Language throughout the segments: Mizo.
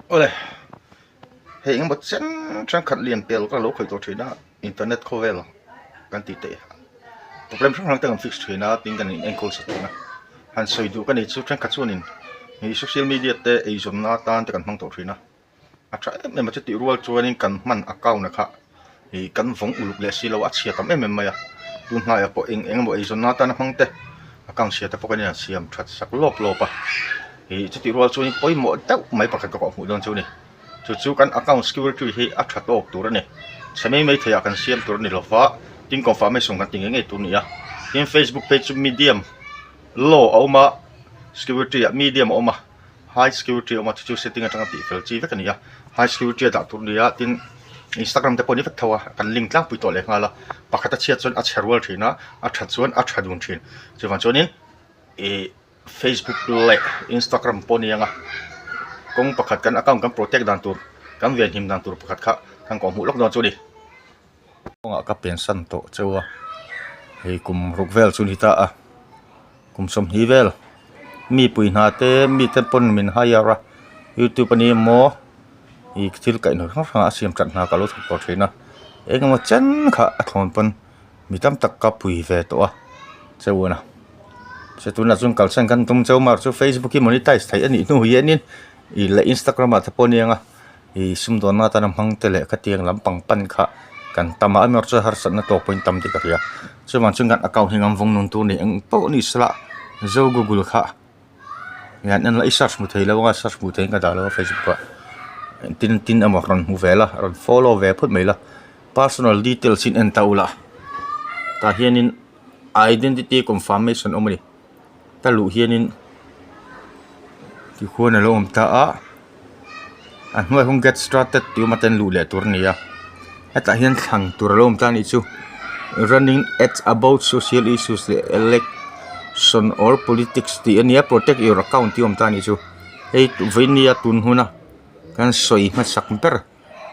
Awle, hei engemaw chen thenkhat lian tel ka lo khawih tawh thin a, internet khawvel kan tih theih problem hrang hrang te kan fix thin a tin kan in enkawl sak thin a, han sawi duh ka nih chu thenkhat chuanin ih social media te eizawnna atan te kan hmang tawh thin a. A tha em em a chutih rual chuanin kan hman account a kha ih kan vawng uluk leh si lo a chhia tam em em mai a tun hnaiah pawh eng eng emaw eizawnna atana hmang te account chhia te pawh kan inah siam that sak lawp lawp a ih chutih rual chuanin pawimawh deuh mai pakhat ka kawhhmuh dawn chu a ni chu chu kan account security hi a tha tawk tur a ni chhe mai mai theiah kan siam tur a ni lova tin confirmation kan ti ngei ngei tur a ni a tin facebook phei chu medium low a awm a security ah medium a awm a. High security a awm a chu chu setting atanga tih fel chi vek a ni a high security a dah tur a ni a tin instagram te pawh a ni vek tho a kan link tlangpui tawh leh nghal a pakhat a chhiat chuan a chhe rual thin a a that chuan a tha dun thin chuvang chuanin ih facebook leh instagram pawh a ni ang a kawng pakhat kan account kan protect dan tur kan venhim dan tur pakhat kha kan kawhhmuh lawk dawn chu a ni. Kawngah ka pensan tawh cheu a hei kum ruk vel chu ni ta a kum 20 vel mi pui hna te mi te pawn min hire a youtube a ni emaw ih thil kaihhnawih hrang hrang ah a siam that hna ka lo thawk tawh thin a engemaw chen kha a thlawn pawn mi tam tak ka pui ve tawh a cheu a na se tunah chuan kalsan kan tum cheu mar chu facebook hi monetize theih a nih hnu hianin ih leh instagram ah te pawh a ni ang a. Ih sumdawnna atana hmang te leh khatiang lampang pan kha kan tam a amaherawhchu chu harsatna tawk pawhin tam tih ka hria chuvang chuan kan account hi ngam vawng nun tur a ni eng pawh ni sela zo google kha hian en la i search hmu thei lo anga search hmuh theihin ka dah lo a facebook ah tin tin emaw rawn hmu ve la rawn follow ve phawt mai la personal details in en ta ula tah hianin identity confirmation awm a ni. Ka luh hianin tikhuan a lo awm ta a a hnuaiah hian get started tih awm a ten luh leh tur a ni a hetah hian thlan tur a lo awm ta a nih chu running ads about social issues leh election or politics tih a nia protect your account tih a awm ta a nih chu hei vawinia tun huna kan sawi hmasak ber.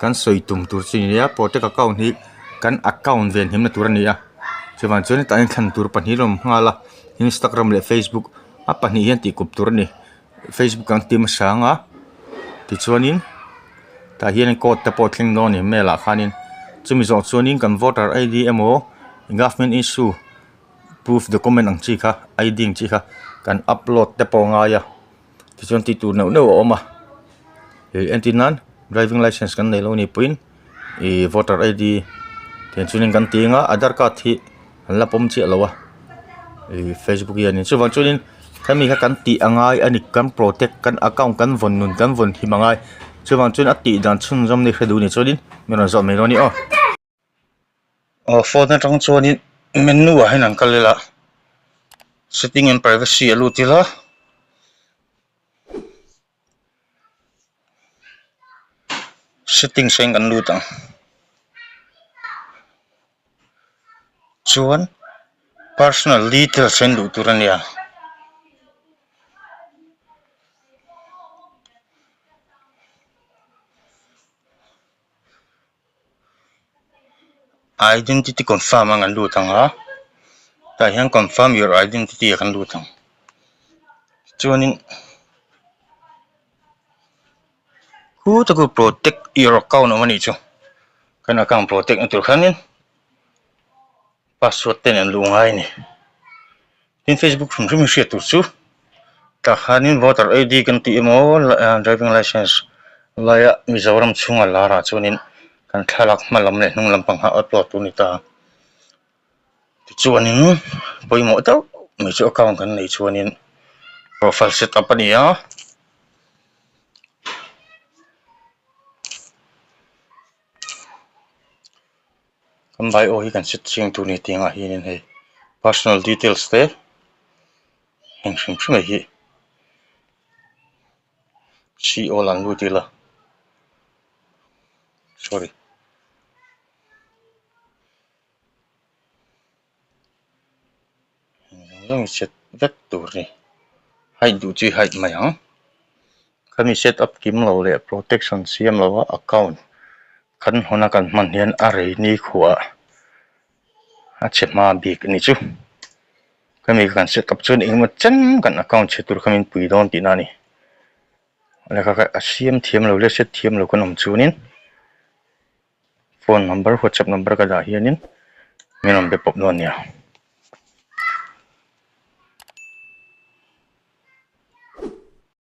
Kan sawi tum tur chi nia protect account hi kan account ven himna tur a ni a chuvang chuan hetah hian thlan tur pahnih a awm nghal a instagram leh facebook a pahnih hian tih kawp tur a ni facebook ang ti hmasa ang a tichuanin tah hian code te pawh a thleng dawn a ni mail ah khanin chumi zawh chuanin kan voter id emaw government issue proof document ang chi kha id ang chi kha kan upload te pawh a ngai a. Tichuan tih tur neuh neuh a awm a ih entir nan driving licence kan neih loh anih pawhin ih voter id tiang chuanin kan ti ang a aadhar card hi an la pawm chiah lo a ih facebook hianin chuvang chuanin khami kha kan tih a ngai a ni kan protect kan account kan vawn nun kan vawn him a ngai chuvang chuan a tih dan chhunzawm ni hre duh ni chuanin min rawn zawh mai dawn a ni aw. Aw phone atang chuanin menu ah hian an kal ila setting and privacy a lut ila settings ah hian kan lut ang chuan personal details ah hian luh tur a nia. Identity confirm ang an lut ang a tah hian confirm your identity ah kan lut ang chuanin khutah khu protect your account a awm a nih chu kan account protect na tur khanin password te nen luh ngai a ni tin facebook hrim hrim hi hriat tur chu tah khanin voter id kan tih emaw driving licence laia Mizoram chhunga lar ah chuanin kan thlalak hma lam leh hnung lampang kha upload tur a ni ta tichuanin pawimawh deuh mai chu account kan neih chuanin profile set up a ni a. Kan bio hi kan set chiang tur a ni tih angah hianin hei personal details te heng hrim hrim hi see all an lut ila sorry. Zawng set vek tur a ni hide duh chu i hide mai ang khami set up kim lo leh protection siam lo a account kan hawn a kan hman hian a rei ni khuah a chhe hma bik a ni chu khami kan set up chuan engemaw chen kan account chhe tur kha min pui dawn tihna a ni. Lehkha kha a siam thiam lo leh hriat thiam lo kan awm chuanin phone number whatsapp number ka dah hianin min rawn be pawp dawn a nia.